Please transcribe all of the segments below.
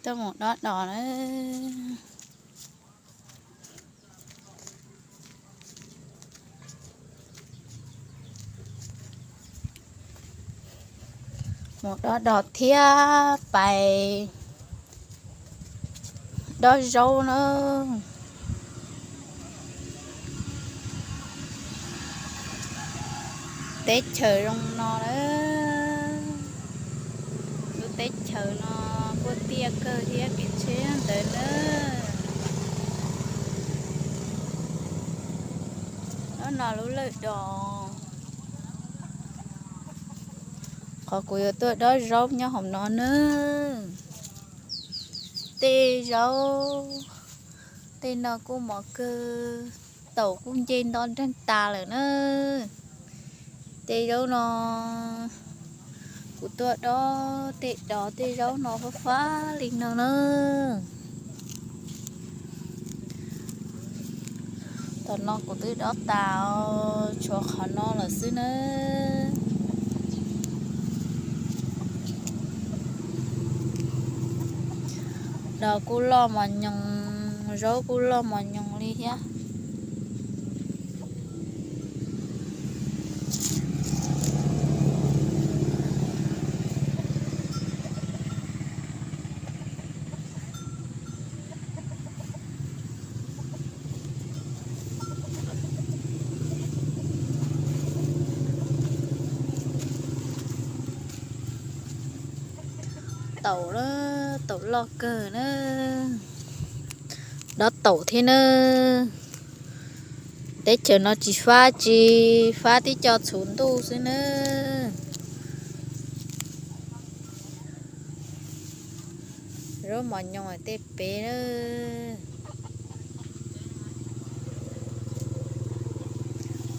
Tuaj mus dob dos na. Mus dob dos thiab pais dob zaub na. Teb chaws zoo no na. Lub teb chaws no kuj tiaj kawg thiab kev tsheb ntawd na. Lub no lub lawj dos. Qhov kuv yuav tuaj dob zaub nyob hauv no na. Tej zaub, tej no kuj mos kawg, taum kuj nce nto nreeg tas lawm na. Tej zaub no kuv tuaj dob tej dos, tej zaub no fab fab li no na. Tam no kuv twb dob tas, tshuav qhov no lawm xwb na. Dos kuj loj mos nyoos, zaub kuj loj mos nyoos li thiab. Taum na, taum loj kawg na. Dob taum thiab na. Teb chaws no tsis fab tsis fab, tib co txhuv ntuj xwb na. Zaub mos nyoos tej pem na.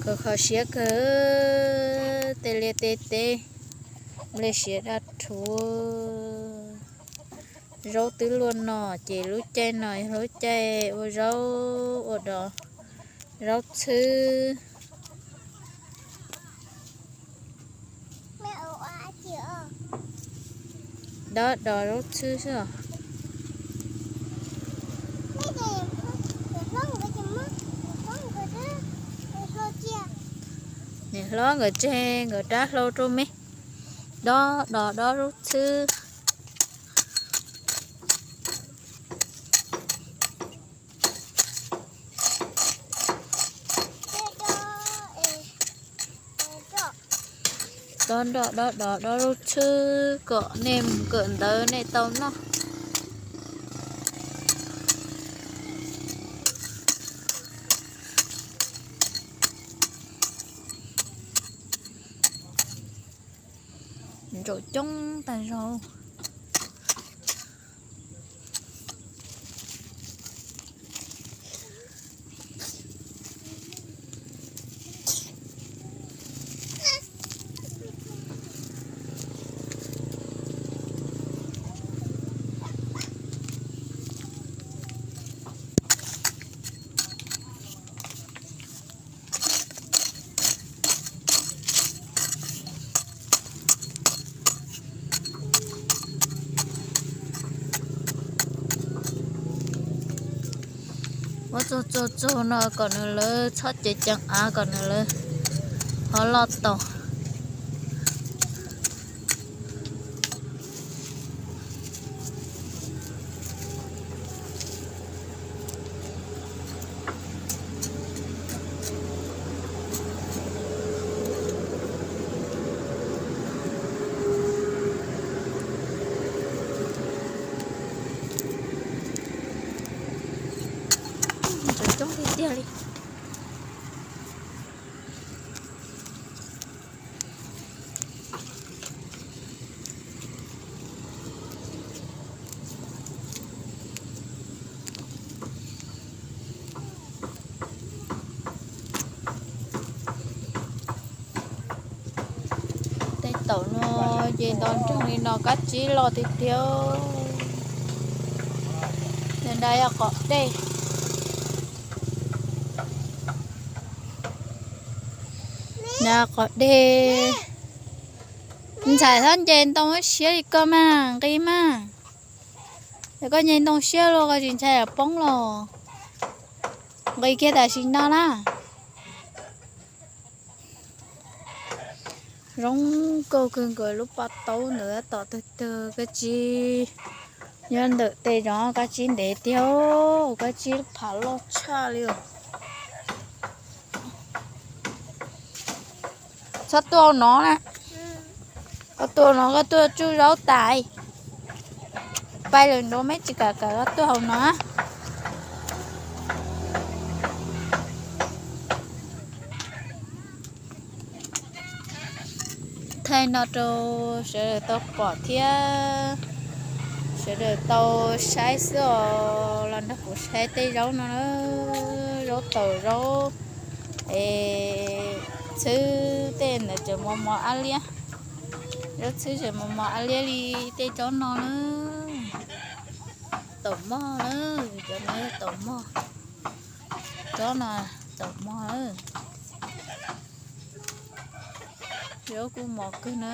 Kho kho siab kawg, tej liaj tej teb nplej siav daj rhuv. Zaub twb luaj no ces lub caij no yog lub caij ua zaub ua dos, zaub txhwb. Dob dos zaub txhwb xwb os. Niam hlob nkawd tseg nkawd rab hlau rau me dob dos dob zaub txhwb. Dob nroj dob dos dob zaub txhwb kom nej mus kawm ntawv nej tau noj. Ntsaum coob tag zog. Muab txug txug txug no kom nws lawv txhob cev ceev av kom nws lawv ho loj tau. Coob tiag tiag li. Tej taum no ces nto nreeg li no kab tsib loj tiag tiag. Nws nrad yog qos dej. Nrad qos dej. Ntxhais txhob nce ntoo siab li koj mas nqi mas. Yog koj nyeg ntoo siab los koj tsis ntshai poob los? Nqis kiag tam sim no na. Zoo nkauj kawg nkaus, lub pob taub ntawd tom tag tag kab tsib. Nyob ntawm tej zos kab tsib ntev tiag, kab tsib phav loj tshaj li os. Txhob tuaj hauv no na. Koj tuaj no koj tuaj tsuj zaub tas. Pais lawm nraud, meb tsis kam kawm, koj tuaj hauv no. Thaij no rau sawv daws tau pom thiab sawv daws tau saib xwb os. Los nrog kuv saib tej zaub no na, zaub taum zaub es txhwb tej ntawd tseem mos mos ab liab. Zaub txhwb tseem mos mos ab liab li tej tsob no na. Taum mog na, cov no yog taum mog. Tsob no taum mog na. Zaub kuj mos kawg na.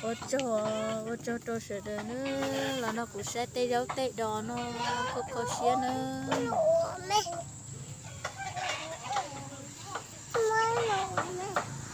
Ua tsaug, ua tsaug rau sawv daws na, los nrog kuv saib tej zaub tej dos no, kho kho siab na.